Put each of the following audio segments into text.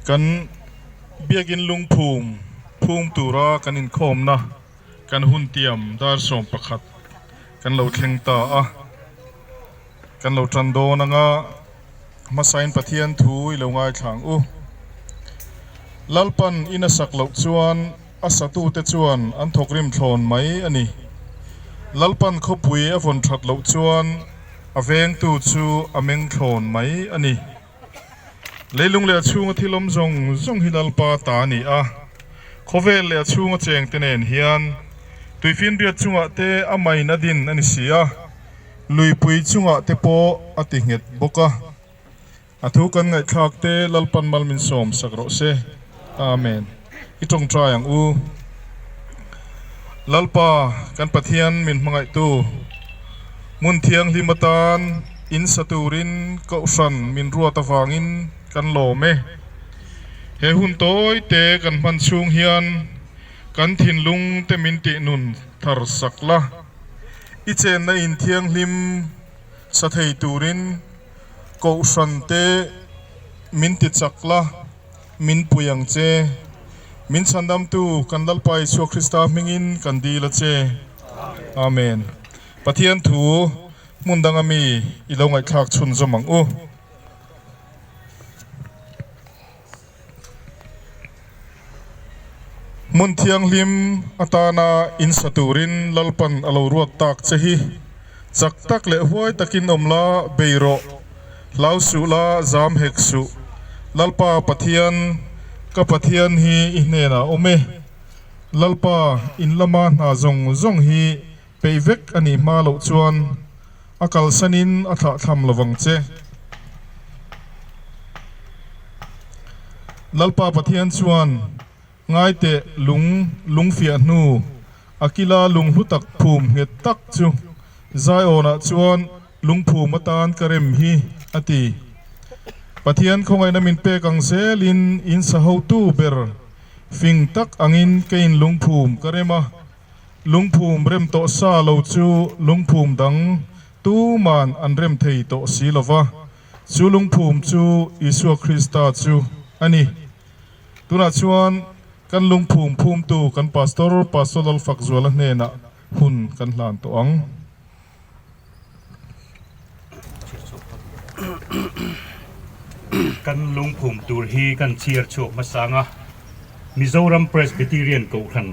Kan biakin lungphum phum tura kan inkhawmna kan hun tiam dar 11 kan lo thleng ta a, kan lo tan dawn anga hmasain Pathian thu i lo ngaithla ang u. Lalpan in a sak loh chuan a satute chuan an thawkrim thlawn mai a ni. Lalpan khawpui a vawn that loh chuan a vengtu chu a meng thlawn mai a ni. Leilung leh a chhunga thil awm zawng zawng hi Lalpa ta a ni a, khawvel leh a chhunga chengte nen hian tuifinriat chungah te a main a din a ni si a, luipui chungah te pawh a ti nghet bawk a. A thu kan ngaihthlak te Lalpan mal min sawm sak rawh se. Amen. I tawngtai ang u. Lalpa kan Pathian min hmangaihtu, hmun thianghlim atan in sa turin Kohhran min ruat avangin kan lawm e. He hun tawi te kan hman chhung hian kan thinlung te min tih nun thar sak la, i chenna in thianghlim sa thei turin Kohhran te min ti chak la. Min pui ang che. Min chhandamtu kan Lalpa Isua Krista hmingin kan dil a che. Amen. Pathian thu hmun danga mi i lo ngaihthlak chhunzawm ang u. Hmun thianghlim atana in sa turin Lalpan a lo ruat tak che hi chak tak leh huai takin awm la, bei rawh. Hlau suh la, zam hek suh. Lalpa Pathian, ka Pathian hi i hnenah awm e. Lalpa, in lama hna zawng zawng hi peih vek a nih hma loh chuan a kalsanin a thlahthlam lovang che. Lalpa Pathian chuan Ngaiteh lung lungfiah hnu a kila lung hlu tak phum nghet tak chu Zion-ah chuan lungphum atan ka rem hi, a ti. Pathian khawngaihna min pek ang zelin in sa hotu ber fing tak angin keiin lungphum ka rem a, lungphum rem tawh sa lo chu lungphum dang tuman an rem thei tawh si lo va, chu lungphum chu Isua Krista chu a ni. Tunah chuan kan lungphum phumtu kan Pastor, Pastor Lalfakzuala hnenah hun kan hlan tawh ang. Kan lungphum tur hi kan chhiar chhuak hmasa ang a, Mizoram Presbyterian Kohhran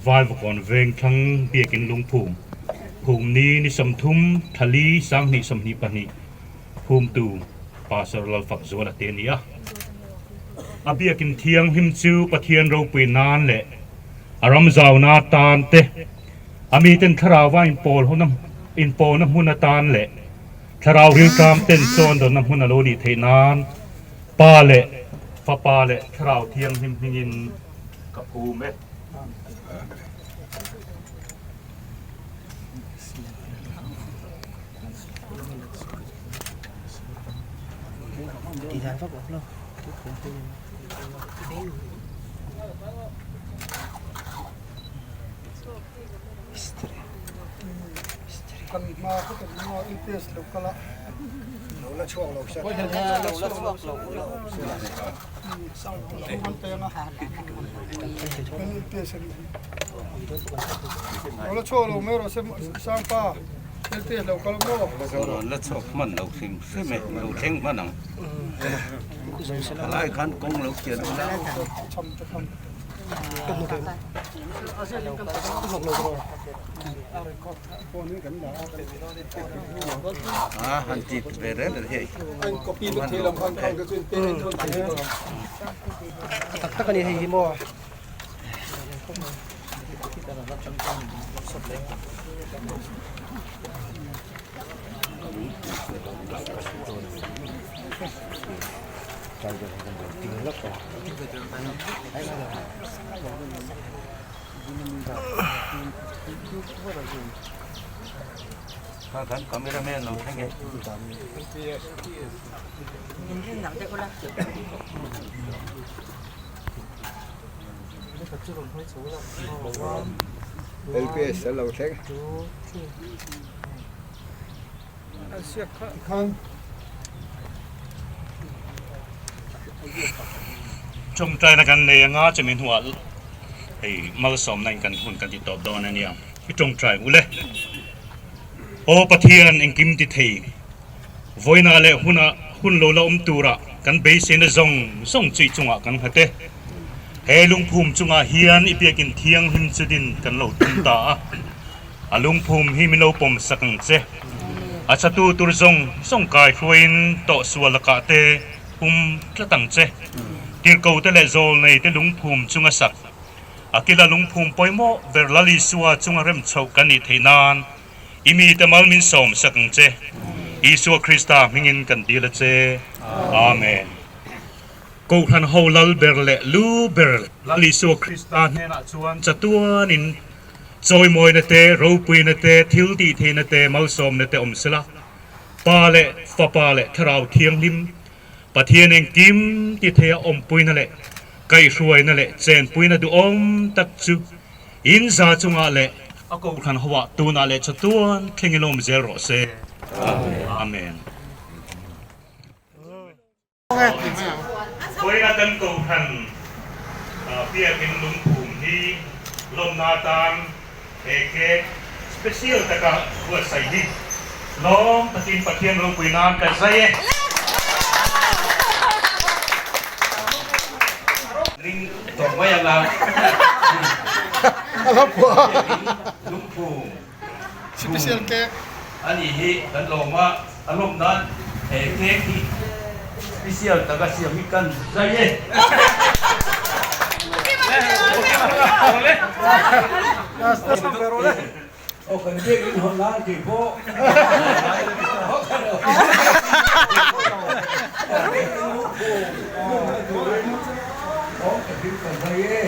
Vaivakawn Vengthlang Biakin Lungphum phum ni ni 30 thla li 2022 phumtu Pastor Lalfakzuala te a ni a. A biakin thianghlim chu Pathian ropui nan leh a ram zauna atan te, a miten thlarauva inpawl huna inpawlna hmun atan leh thlarau rilṭam ten chawn dawnna hmun a lo nih theih nan Pa leh Fapa leh Thlarau Thianghlim hmingin ka phum e. La chhuak hman lo hrim hrim e, lo thleng hman ang. Thalai khan kawng lo kian ula. A han ti ve reng reng hei. Tak tak a ni hei hi maw. Kha cameraman lo thleng e. LPS an lo thleng. Tawngtaina kan nei anga chumi hnuah hei malsawmna in kan hun kan ti tawp dawn a nia. I tawngtai ule. Aw Pathian engkim ti thei. Vawiinah leh hunah hun lo la awm turah kan beiseina zawng zawng chu i chungah kan nghat e. He lungphum chungah hian i biakin thianghlim chu din kan lo tum ta a. A lungphum hi min lo pawm sak ang che. A chatu tur zawng zawng kai hruaiin tawhsual lakah te hum tlat ang che. Tirhkote leh zawlneite lungphum chunga sak, a kila lungphum pawimawh ber Lal Isua chunga rem chhoh kan nih theih nan i mite mal min sawm sak ang che. Isua Krista hmingin kan dil a che. Amen. Kohhran ho lal ber leh lu ber Lal Isua Krista hnenah chuan chatuanin Chawimawina te, ropuina te, thil tihtheihna te, malsawmna te awm sela, Pa leh Fapa leh Thlarau Thianghlim, Pathian engkim titheia awmpuina leh kaihhruaina leh chenpuina duhawm tak chu in za chungah leh a kohhran hoah tunah leh chatuan thleng in awm zel rawh se. Amen. Vawiina kan kohhran biakin lungphum hi lawmna atan he cake special taka buatsaih hi lawm takin Pathian ropui nan ka zai e. Ring tawh mai anga biakin lungphum Special cake. Ani hi kan lawm a, a lawm nan he cake hi special taka siam hi kan zai e. Aw kan biak in hawn nan kei pawh. Awm takin kan zai e.